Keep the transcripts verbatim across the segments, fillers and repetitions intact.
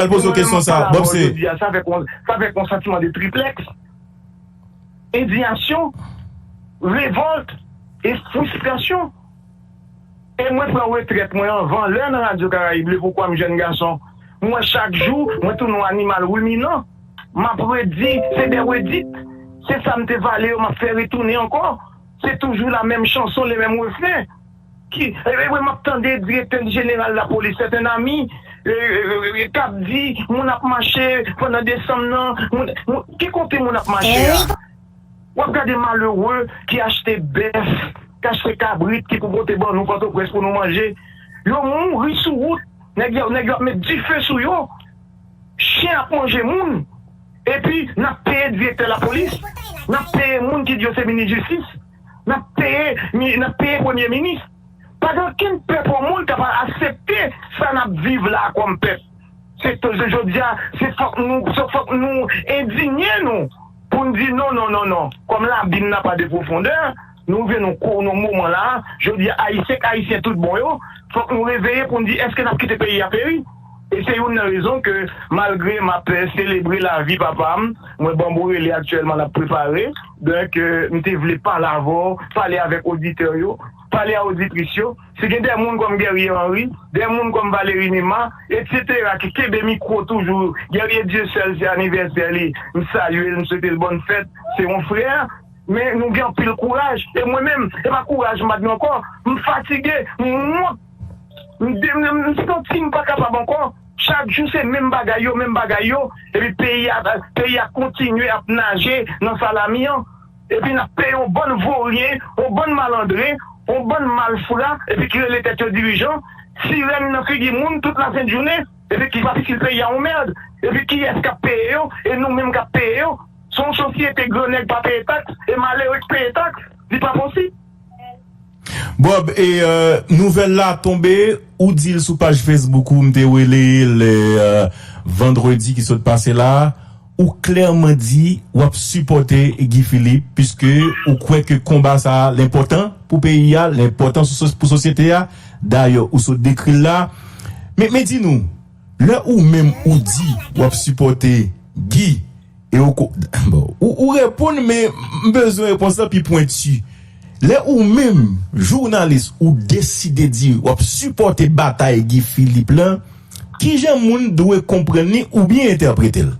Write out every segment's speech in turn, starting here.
Al poze w kesyon sa, Bob, se. Jodi a, sa fè kon, sa fè kon santiman de triplèks. Endiyasyon, revòlt e fristrasyon. E mwen pran retrèt mwen anvan lè nan Radyo Karayib, le poukwa m jèn gason. Mwen chak jou, mwen tounen yon animal ruminan. M ap redi, se de redit. Se sa m te vale yo, m ap fè retounen ankò. Se toujou la menm chanson, le menm refren. Ki, e, e, m ap tande direktè jeneral lapolis, sèten ami, e, e, e, k ap di, moun ap mache pandan desanm nan, moun, moun, ki kote moun ap mache a? W ap gade malere ki achte bèf, ki achte kabrit, ki pou pote ban nou Pòtoprens pou nou manje. Yo mouri sou wout. Nèg yo, nèg yo ap met dife sou yo. Chen ap manje moun. Epi, n ap peye direktè lapolis. N ap peye moun ki di yo se minis jistis. N ap peye, mi- n ap peye premye minis. Pa gen okenn pèp o mond k ap aksepte sa n ap viv la a kòm pèp. Se to- se jodi a, se fòk nou, se fòk nou endinye nou pou n di non, non, non, non. Kòm l'abîme n'a pas de profondeur, nou rive nan ko- nan moman la a, jodi a, Ayisyen k Ayisyen tout bon yo, fòk nou reveye pou n di èske n ap kite peyi a peri? E se youn nan rezon ke, malgre m ap selebre lavi papa m, mwen banm rele aktyèlman n ap prepare, donk, euh, m te vle pale avè w, pale avèk oditè yo, pale a oditris yo. Si gen de moun kòm Guerrier Henry, de moun kòm Valéry Numa, etsetera, ki kenbe mikwo toujou, Guerrier Dieuseul se anivèsè li, m salye l, m swete l bòn fèt, se yon frè, men nou gen anpil kouraj, e mwen menm, e pa kouraj m pa t gen ankò, m fatige, m wont, m de- m- m santi m pa kapab ankò. Chak jou se menm bagay yo, menm bagay yo, epi peyi a, peyi a kontinye ap naje nan salami an. Epi n ap peye yon bann voryen, yon bann malandren, yon bann malfra, epi ki rele tèt yo dirijan, sirèn nan figi moun tout lasentjounen, epi ki pa pitit peyi a yon mèd, epi kiyès k ap peye yo? E nou menm k ap peye yo. Se yon sosyete grannèg pa peye taks, e malere k peye taks, li pa posib. Bob, e euh, nouvèl la tonbe, ou di l sou paj Facebook ou, m te rele l euh, vandredi ki sot pase la, ou klèman di w ap sipòte Guy Philippe, piske ou kwè ke konba sa a l enpòtan pou peyi a, l enpòtan sou sos- pou sosyete a. Dayè, ou sot dekri l la. Men, men di nou, lè ou menm ou di w ap sipòte Guy, e ou ko- bon, ou, ou reponn, men m bezwen repons lan pi pwenti. Lè ou menm, jounalis, ou deside di w ap sipòte batay Guy Philippe lan, kijan moun dwe konprann li oubyen entèprete l?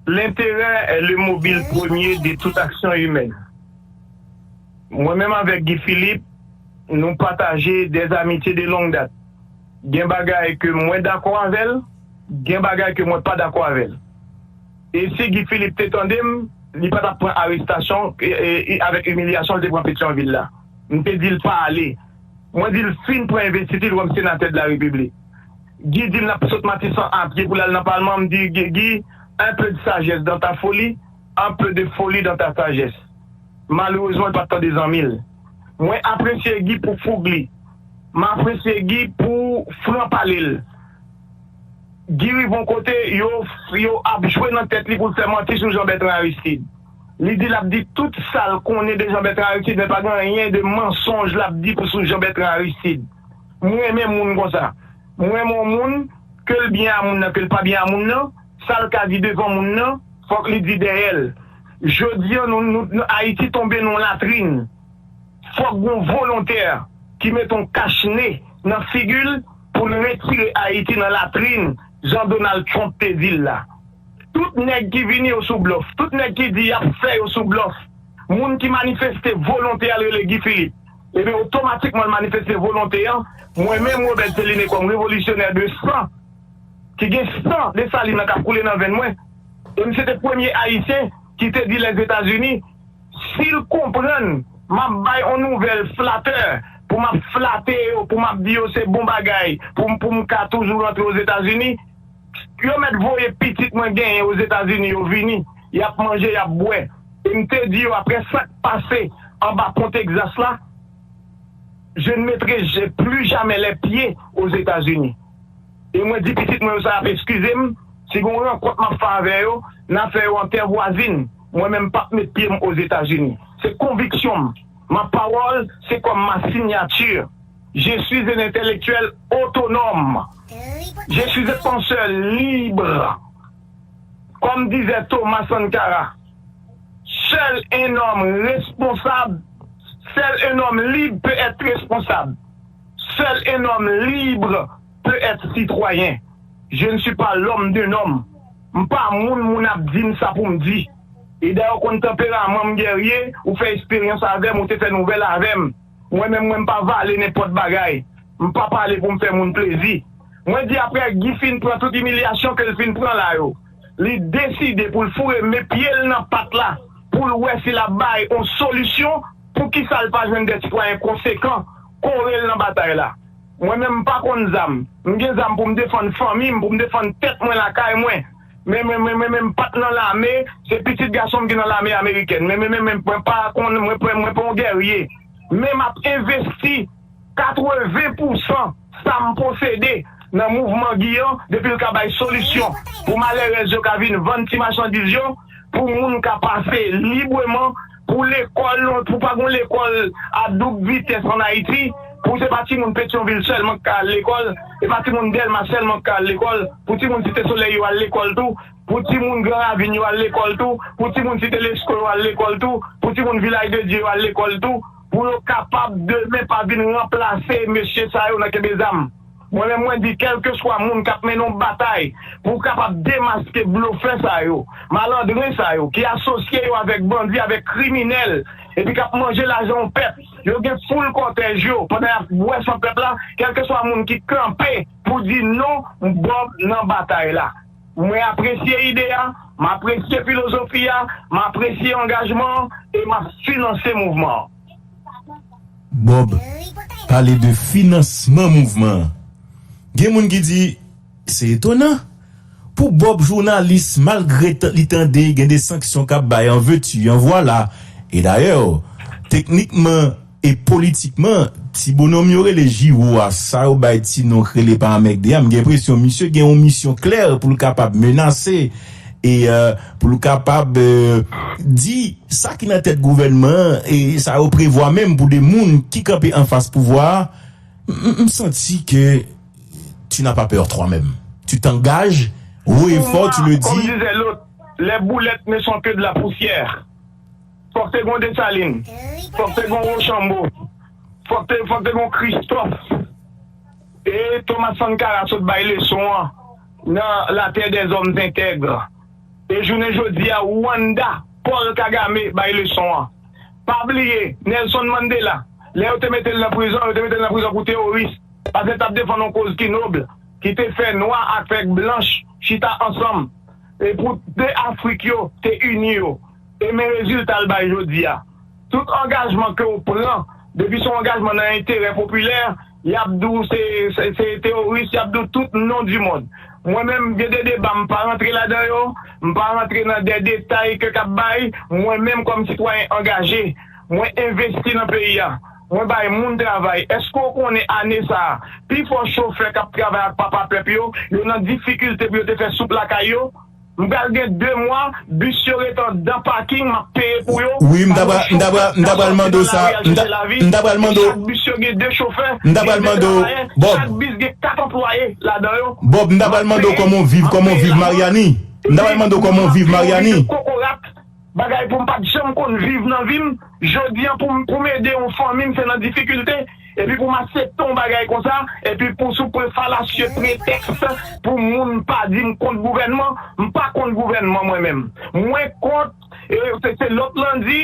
L'intérêt est le mobile premier de toute action humaine. Mwen menm avèk Guy Philippe, nou pataje des amitiés de longue date. Gen bagay ke mwen dakò avè l, gen bagay ke mwen pa dakò avè l. E si Guy Philippe te tande m, li pa t ap pran arestasyon e, e, e avèk imilyasyon l te pran Petyonvil la. M te di l pa ale. Mwen di l fin pran envestiti l kòm senatè de la repiblik. Guy di m l ap sot Matisan a pye pou l al nan palman. M di Guy, Guy, un peu de sagesse dans ta folie, un peu de folie dans ta sagesse. Malerezman, l pa t tande zanmi l. Mwen apresye Guy pou foug li. M apresye Guy pou fran pale l. Guy rive yon kote, yo, yo ap jwe nan tèt li pou l fè manti sou Jean Bertrand Aristide. Li di l ap di tout sa l konnen de Jean Bertrand Aristide, men pa gen anyen de mansonj l ap di pou sou Jean Bertrand Aristide. Mwen renmen moun konsa. Mwen renmen yon moun, ke l byen a moun nan, ke l pa byen a moun nan, sa l ka di devan moun nan, fòk li di dèyè l. Jodi a, nou, nou, nou, Ayiti tonbe nan yon latrin. Fòk gon volontè ki met yon kach ne nan figi l pou l retire Ayiti nan latrin, jan Donald Trump te di l la. Tout nèg ki vini yo sou blòf. Tout nèg ki di y ap fè yo sou blòf. Moun ki manifeste volontè al rele Guy Philippe. Ebyen, otomatikman l manifeste volontè an. Mwen menm, Robert Céliné, kòm revolisyonè de san, ki gen san Desalin nan k ap koule nan venn mwen. E misye te premye Ayisyen ki te di Lèzetazini, si l konprann m ap bay on nouvèl flatè, pou m ap flate yo, pou m ap di yo se bon bagay, pou m, pou m ka toujou rantre Ozetazini, yo mèt voye pitit mwen genyen Ozetazini yo vini, y ap manje, y ap bwè. E m te di yo, apre sa k pase anba pon Tegzas la, je ne mettrai je- plus jamais les pieds aux États-Unis. E mwen di pitit mwen yo sa y ap eskize m, si gen yon rankont m ap fè avè yo, n a fè yo an tè vwazin. Mwen menm m p ap met pye m Ozetazini. Se konviksyon m. Ma parole, c'est comme ma signature. Je suis un intellectuel autonome. Je suis un penseur libre. Comme disait Thomas Sankara, seul un homme responsable, seul un homme libre peut être responsable. Seul un homme libre peut être citoyen. Je ne suis pas l'homme d'un homme. M pa moun moun ap di m sa pou m di. E dayè w konn tanperaman m gèrye, ou fè esperyans avè m, ou te fè nouvèl avè m. Mwen menm, mwen m pa vale nenpòt bagay. M pa pale pou m fè moun plezi. Mwen di apre Guy fin pran tout imilyasyon ke l fin pran la yo, li deside pou l foure men pye l nan pat la, pou l wè si l ap bay on solisyon, poukisa l pa jwenn de sitwayen konsekan kore l nan batay la. Mwen menm m pa konn zam. M gen zam pou m defann fanmi m, pou m defann tèt mwen lakay mwen. Men mwen men mwen men m pa t nan lame, se pitit gason m ki nan lame amerikèn. Men men men men mwen pa konn, mwen pa mwen pa yon gèrye. Men m ap envesti katreven pousan sa m posede nan mouvman Guy an, depi l ka bay solisyon pou malèrèz yo ka vin vann ti machandiz yo, pou moun ka pase libreman, pou lekòl, pou pa gen lekòl a doub vitès ann Ayiti, pou se pa timoun Petyonvil sèlman k ka al lekòl, se pa timoun Dèlma sèlman k ka al lekòl, pou timoun Site Solèy yo al lekòl tou, pou timoun Gran Ravin yo al lekòl tou, pou timoun Site Lesko yo al lekòl tou, pou timoun Vilaj de Dye yo al lekòl tou, pou yo kapab demen pa vin ranplase mesye sa yo nan kenbe zam. Mwen menm mwen di, kèlkeswa moun k ap mennen yon batay pou kapab demaske blofè sa yo, malandren sa yo, ki asosye yo avèk bandi, avèk kriminèl, epi k ap manje lajan yon pèp, yo gen foul kòtèj yo, pandan y ap bwè san pèp la, kèlkeswa moun ki kanpe pou di non, Bob nan batay la. Mwen apresye ide a, m apresye filozofi a, m apresye angajman an e m ap finanse mouvman an. Bob pale de finansman mouvman an. Gen moun ki di, se etonan. Pou Bob jounalis, malgre li tande gen de sanksyon k ap bay an veti, an vwala, e dayè, teknikman e politikman, ti bononm yo rele Jiwo a, sa yo bay ti non k rele pa anmègde a, m gen enpresyon misye gen yon misyon klè pou l kapab menase e pou l kapab di sa ki nan tèt gouvènman an e sa yo prevwa menm pou de moun ki kanpe anfas pouvwa a, m santi ke tu n'as pas peur toi-même. Tu t'engages haut et fort, tu le dis. Comme disait l'autre, les boulettes ne sont que de la poussière. Fòk te gon Desalin, fòk te gon Wochanbo, fòk te fòk te gon Kristòf. E Thomas Sankara sot bay leson an nan La Terre des Hommes Intègres. E jounen jodi a Rwanda, Paul Kagame bay leson an. Pa bliye Nelson Mandela, lè yo te mete l nan prizon, yo te mete l nan prizon pou teworis, paske l t ap defann yon koz ki nòb, ki te fè nwa ak fè blanch chita ansanm, e pou de Afrik yo te ini yo. E men rezilta l bay jodi a. Tout angajman ke w pran, depi se yon angajman nan enterè popilè, y ap di w se se se teworis, y ap di w tout non di mond. Mwen menm, gen de deba m pa rantre ladan yo, m pa rantre nan de detay ke k ap bay, mwen menm kòm sitwayen angaje, mwen envesti nan peyi a, mwen bay moun travay. Èske w konnen ane sa a, pifò chofè k ap travay ak papa pèp yo, yo nan difikilte pou yo te fè soup lakay yo? M pral gen de mwa, bis yo ret anndan paking, m ap peye pou yo. Wi, m ta pral, m ta pral, m ta pral mande w sa, m ta, m ta pral mande w. Chak bis yo gen de chofè, m ta pral mande w, Bob. Chak bis gen kat anplwaye ladan yo. Bob, m ta pral mande w kòman w viv, kòman w viv Maryani. M ta pral mande w kòman w viv Maryani. Kokorat, bagay pou m pa t janm konn viv nan vi m. Jodi a, pou m, pou m ede yon fanmi m, se nan difikilte. Epi pou m aksepte yon bagay konsa, epi pou sou pre falasye pretèks pou moun pa di m kont gouvènman, m pa kont gouvènman mwen menm. Mwen kont, e se, se lòt lan di,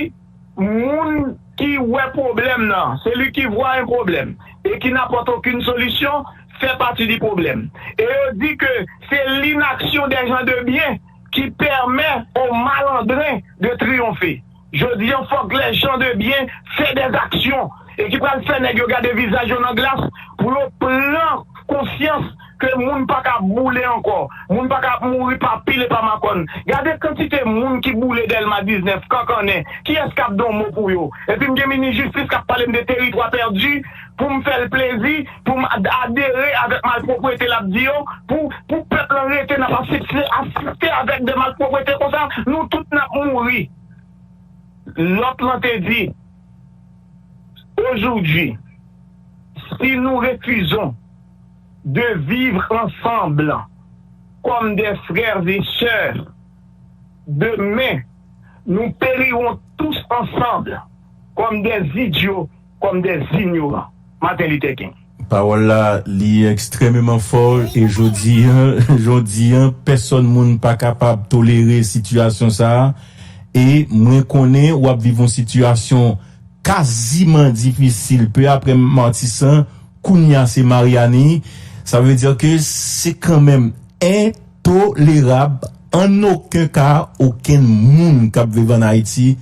moun ki wè pwoblèm nan, celui qui voit un problème et qui n'apporte aucune solution, fait partie du problème. E yo di ke c'est l'inaction des gens de bien qui permet aux malandrins de triompher. Jodi a, fòk les gens de bien fè des actions e ki pral fè nèg yo gade vizaj yo nan glas pou yo pran konsyans ke moun pa ka boule ankò, moun pa ka ap mouri pa pil e pa makòn. Gade kantite moun ki boule Dèlma diznèf, kankannen, kiyès k ap di yon mo pou yo? Epi m gen minis jistis k ap pale m de teritwa pèdi pou m fè l plezi, pou m adere avèk malpwoprete l ap di yo, pou pou pèp lan rete n ap asiste, asiste avèk de malpwoprete konsa, nou tout n ap mouri. Lòt lan te di, aujourd'hui, si nous refusons de vivre ensemble comme des frères et sœurs. Demain, nous périrons tous ensemble comme des idiots, comme des ignorants. Martin Luther King. Pawòl la, li ekstrèmeman fò e jodi an, jodi an, pèsòn moun pa kapab tolere sitiyasyon sa a. E mwen konnen w ap viv yon sitiyasyon kaziman difisil. Pe apre Matisan, kounye a se Maryani. Sa vle di ke se kanmenm entolerab. An okenn ka, okenn moun k ap viv ann Ayiti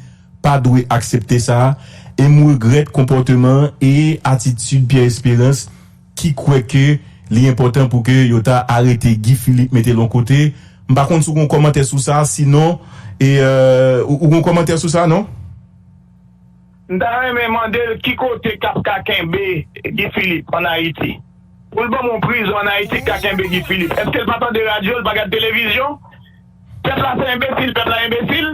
pa dwe aksepte sa. E m regrèt konpòteman e atitid Pierre Espérance ki kwè ke li enpòtan pou ke yo ta arete Guy Philippe, mete l yon kote. M pa konn si w gen yon kòmantè sou sa, sinon, e, euh, ou, ou gen yon kòmantè sou sa, non? M ta renmen mande l ki kote k ap ka kenbe Guy Philippe ann Ayiti. Pou l ban m yon prizon ann Ayiti k ka kenbe Guy Philippe. Èske l pa tande radyo, l pa gad televizyon? Pèp la se enbesil, pèp la enbesil.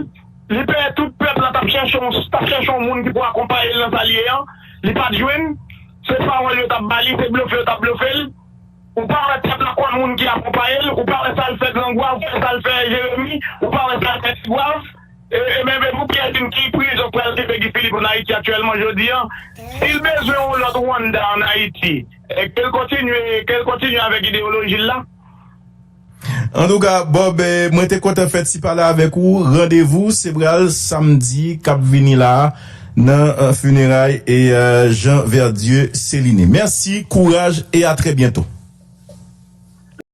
Li pè tout pèp la t ap chèche yon, t ap chèche yon moun ki pou akonpaye l nan sa l ye an. Li pa t jwenn. Se pawòl yo t ap ba li, se blofe yo t ap blofe l. Ou pa wè pèp la konn moun ki akonpaye l, ou pa wè sa l fè Grangwa, ou pa wè sa l fè Jeremi, ou pa wè sa l fè Tigwav. E, e menm e pou Pierre Jean ki prizon pral kenbe Guy Philippe ann Ayiti aktyèlman jodi an. Si l bezwen yon lòt Rwanda ann Ayiti, e ke l kontinye, ke l kontinye avèk ideyoloji l la. Antouka, Bob, eh, mwen te kontan fè ti pale avèk ou. Randevou se pral samdi k ap vini la a nan eh, fineray e eh, Jean Verdieu Céliné. Mèsi, kouraj e a trè byento.